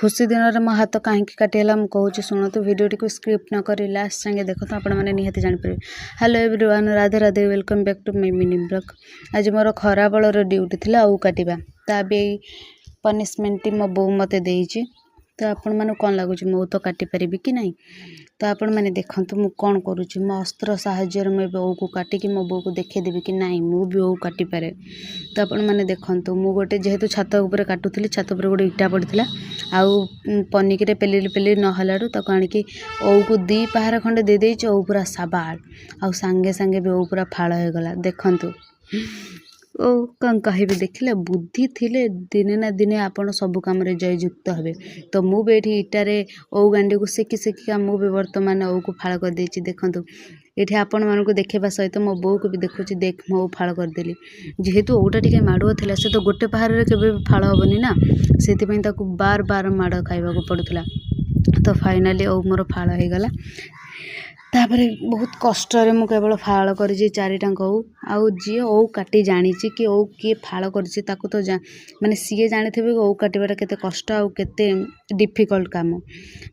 ଖୁସି ଦିନରେ ମୋ ହାତ କାହିଁକି କାଟିହେଲା ମୁଁ କହୁଛି, ଶୁଣନ୍ତୁ। ଭିଡ଼ିଓଟିକୁ ସ୍କିପ୍ ନ କରି ଲାଷ୍ଟ ଯାଏଁ ଦେଖନ୍ତୁ, ଆପଣମାନେ ନିହାତି ଜାଣିପାରିବେ। Hello everyone, Radhe Radhe, welcome back to my mini vlog. ଆଜି ମୋର ଖରାବେଳର ଡ୍ୟୁଟି ଥିଲା ଓଉ କାଟିବା। ତା ବି ଏଇ ପନିସମେଣ୍ଟଟି ମୋ ବୋଉ ମୋତେ ଦେଇଛି। ତ ଆପଣମାନଙ୍କୁ କ'ଣ ଲାଗୁଛି, ମୁଁ ତ କାଟିପାରିବି କି ନାହିଁ? ତ ଆପଣମାନେ ଦେଖନ୍ତୁ ମୁଁ କ'ଣ କରୁଛି। ମୋ ଅସ୍ତ୍ର ସାହାଯ୍ୟରେ ମୁଁ ଏବେ ଓଉକୁ କାଟିକି ମୋ ବୋଉକୁ ଦେଖେଇଦେବି କି ନାଇଁ, ମୁଁ ବି ଓଉ କାଟିପାରେ। ତ ଆପଣମାନେ ଦେଖନ୍ତୁ, ମୁଁ ଗୋଟେ ଯେହେତୁ ଛାତ ଉପରେ କାଟୁଥିଲି, ଛାତ ଉପରେ ଗୋଟେ ଇଟା ପଡ଼ିଥିଲା ଆଉ ପନିକିରେ ପେଲିଲି ପେଲିଲି ନହେଲାରୁ ତାକୁ ଆଣିକି ଓଉକୁ ଦୁଇ ପାହାର ଖଣ୍ଡେ ଦେଇଦେଇଛି। ଓଉ ପୁରା ସାବାଡ଼, ଆଉ ସାଙ୍ଗେ ସାଙ୍ଗେ ବି ଓଉ ପୁରା ଫାଳ ହେଇଗଲା। ଦେଖନ୍ତୁ, ଓ କ'ଣ କହିବି, ଦେଖିଲେ, ବୁଦ୍ଧି ଥିଲେ ଦିନେ ନା ଦିନେ ଆପଣ ସବୁ କାମରେ ଜୟଯୁକ୍ତ ହେବେ। ତ ମୁଁ ବି ଏଇଠି ଇଟାରେ ଓଉ ଗାଣ୍ଡିକୁ ସେକି ସେକିକା ମୁଁ ବି ବର୍ତ୍ତମାନ ଓଉକୁ ଫାଳ କରିଦେଇଛି। ଦେଖନ୍ତୁ, ଏଇଠି ଆପଣମାନଙ୍କୁ ଦେଖେଇବା ସହିତ ମୋ ବୋଉକୁ ବି ଦେଖୁଛି। ଦେଖ, ମୁଁ ଓଉ ଫାଳ କରିଦେଲି। ଯେହେତୁ ଓଉଟା ଟିକେ ମାଡ଼ୁଅ ଥିଲା, ସେ ତ ଗୋଟେ ପାହାରରେ କେବେ ବି ଫାଳ ହେବନି ନା, ସେଥିପାଇଁ ତାକୁ ବାର ବାର ମାଡ଼ ଖାଇବାକୁ ପଡ଼ୁଥିଲା। ତ ଫାଇନାଲି ଓଉ ମୋର ଫାଳ ହେଇଗଲା। ତାପରେ ବହୁତ କଷ୍ଟରେ ମୁଁ କେବଳ ଫାଳ କରିଛି ଚାରିଟା ଓଉ। ଆଉ ଯିଏ ଓଉ କାଟି ଜାଣିଛି କି ଓଉ କିଏ ଫାଳ କରିଛି, ତାକୁ ତ ମାନେ ସିଏ ଜାଣିଥିବେ କି ଓଉ କାଟିବାଟା କେତେ କଷ୍ଟ ଆଉ କେତେ ଡିଫିକଲ୍ଟ କାମ।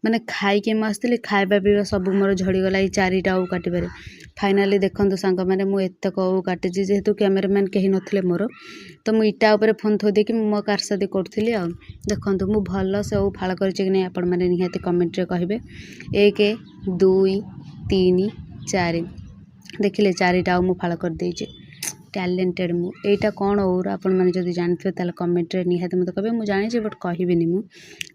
ମାନେ ଖାଇକି ମୁଁ ଆସିଥିଲି, ଖାଇବା ପିଇବା ସବୁ ମୋର ଝଡ଼ିଗଲା ଏଇ ଚାରିଟା ଓଉ କାଟିବାରେ। ଫାଇନାଲି ଦେଖନ୍ତୁ ସାଙ୍ଗମାନେ, ମୁଁ ଏତକ ଓଉ କାଟିଛି। ଯେହେତୁ କ୍ୟାମେରାମ୍ୟାନ୍ କେହି ନଥିଲେ ମୋର, ତ ମୁଁ ଇଟା ଉପରେ ଫୋନ୍ ଥୋଇ ଦେଇକି ମୁଁ ମୋ କାରସାଦି କରୁଥିଲି। ଆଉ ଦେଖନ୍ତୁ, ମୁଁ ଭଲସେ ଓଉ ଫାଳ କରିଛି କି ନାହିଁ, ଆପଣମାନେ ନିହାତି କମେଣ୍ଟରେ କହିବେ। 1, 2, 3, 4, ଦେଖିଲେ, ଚାରିଟା ଓଉ ମୁଁ ଫାଳ କରିଦେଇଛି। ଟ୍ୟାଲେଣ୍ଟେଡ଼ ମୁଁ। ଏଇଟା କ'ଣ ଓଉର, ଆପଣମାନେ ଯଦି ଜାଣିଥିବେ ତାହେଲେ କମେଣ୍ଟରେ ନିହାତି ମୋତେ କହିବେ। ମୁଁ ଜାଣିଛି, ବଟ୍ କହିବିନି ମୁଁ।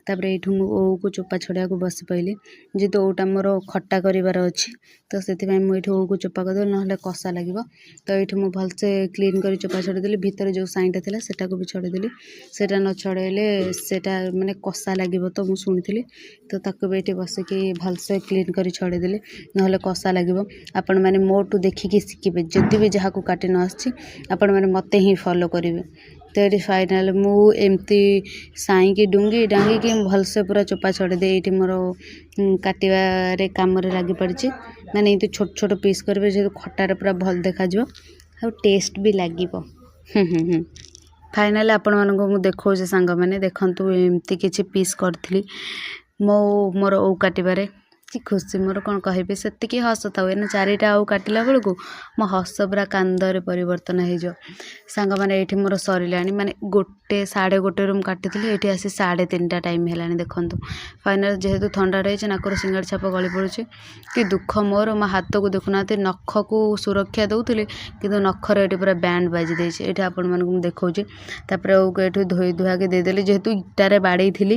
ତାପରେ ଏଇଠୁ ମୁଁ ଓଉକୁ ଚୋପା ଛଡ଼େଇବାକୁ ବସି ପଡ଼ିଲି। ଯେହେତୁ ଓଉଟା ମୋର ଖଟା କରିବାର ଅଛି, ତ ସେଥିପାଇଁ ମୁଁ ଏଇଠି ଓଉକୁ ଚୋପା କରିଦେଲି, ନହେଲେ କଷା ଲାଗିବ। ତ ଏଇଠି ମୁଁ ଭଲସେ କ୍ଲିନ୍ କରି ଚୋପା ଛଡ଼େଇଦେଲି। ଭିତରେ ଯେଉଁ ସାଇଁଟା ଥିଲା, ସେଟାକୁ ବି ଛଡ଼େଇଦେଲି। ସେଇଟା ନ ଛଡ଼େଇଲେ ସେଇଟା ମାନେ କଷା ଲାଗିବ ତ, ମୁଁ ଶୁଣିଥିଲି। ତ ତାକୁ ବି ଏଇଠି ବସିକି ଭଲସେ କ୍ଲିନ୍ କରି ଛଡ଼େଇଦେଲି, ନହେଲେ କଷା ଲାଗିବ। ଆପଣମାନେ ମୋଠୁ ଦେଖିକି ଶିଖିବେ। ଯଦି ବି ଯାହାକୁ କାଟି ନ ଆସିଛି, ଆପଣମାନେ ମୋତେ ହିଁ ଫଲୋ କରିବେ। ତ ଏଇଠି ଫାଇନାଲ୍ ମୁଁ ଏମିତି ସାଇଁକି ଡୁଙ୍ଗି ଡାଙ୍ଗିକି ଭଲସେ ପୁରା ଚୋପା ଛଡ଼େଇ ଦେଇ ଏଇଠି ମୋର କାଟିବାରେ କାମରେ ଲାଗିପଡ଼ିଛି। ମାନେ ଏମିତି ଛୋଟ ଛୋଟ ପିସ୍ କରିବେ, ଯେହେତୁ ଖଟାରେ ପୁରା ଭଲ ଦେଖାଯିବ ଆଉ ଟେଷ୍ଟ ବି ଲାଗିବ। ହୁଁ ହୁଁ ହୁଁ ଫାଇନାଲି ଆପଣମାନଙ୍କୁ ମୁଁ ଦେଖାଉଛି। ସାଙ୍ଗମାନେ ଦେଖନ୍ତୁ, ଏମିତି କିଛି ପିସ୍ କରିଥିଲି ମୋ ମୋର ଓଉ କାଟିବାରେ। କି ଖୁସି ମୋର, କ'ଣ କହିବି, ସେତିକି ହସ ଥାଉ। ଏଇନା ଚାରିଟା ଓଉ କାଟିଲା ବେଳକୁ ମୋ ହସ ପୁରା କାନ୍ଦରେ ପରିବର୍ତ୍ତନ ହେଇଯିବ। ସାଙ୍ଗମାନେ, ଏଇଠି ମୋର ସରିଲାଣି। ମାନେ ଗୋଟେ 1:30ରୁ ମୁଁ କାଟିଥିଲି, ଏଇଠି ଆସି 3:30 ଟାଇମ୍ ହେଲାଣି। ଦେଖନ୍ତୁ, ଫାଇନାଲ୍ ଯେହେତୁ ଥଣ୍ଡା ରହିଛି, ନାକରୁ ସିଙ୍ଗାଡ଼ି ଛାପ ଗଳି ପଡ଼ୁଛି। କି ଦୁଃଖ ମୋର! ମୋ ହାତକୁ ଦେଖୁନାହାନ୍ତି, ନଖକୁ ସୁରକ୍ଷା ଦେଉଥିଲି, କିନ୍ତୁ ନଖରେ ଏଠି ପୁରା ବ୍ୟାଣ୍ଡ ବାଜି ଦେଇଛି। ଏଇଠି ଆପଣମାନଙ୍କୁ ମୁଁ ଦେଖାଉଛି। ତାପରେ ଓଉକୁ ଏଠୁ ଧୋଇ ଧୁଆକି ଦେଇଦେଲି, ଯେହେତୁ ଇଟାରେ ବାଡ଼େଇଥିଲି।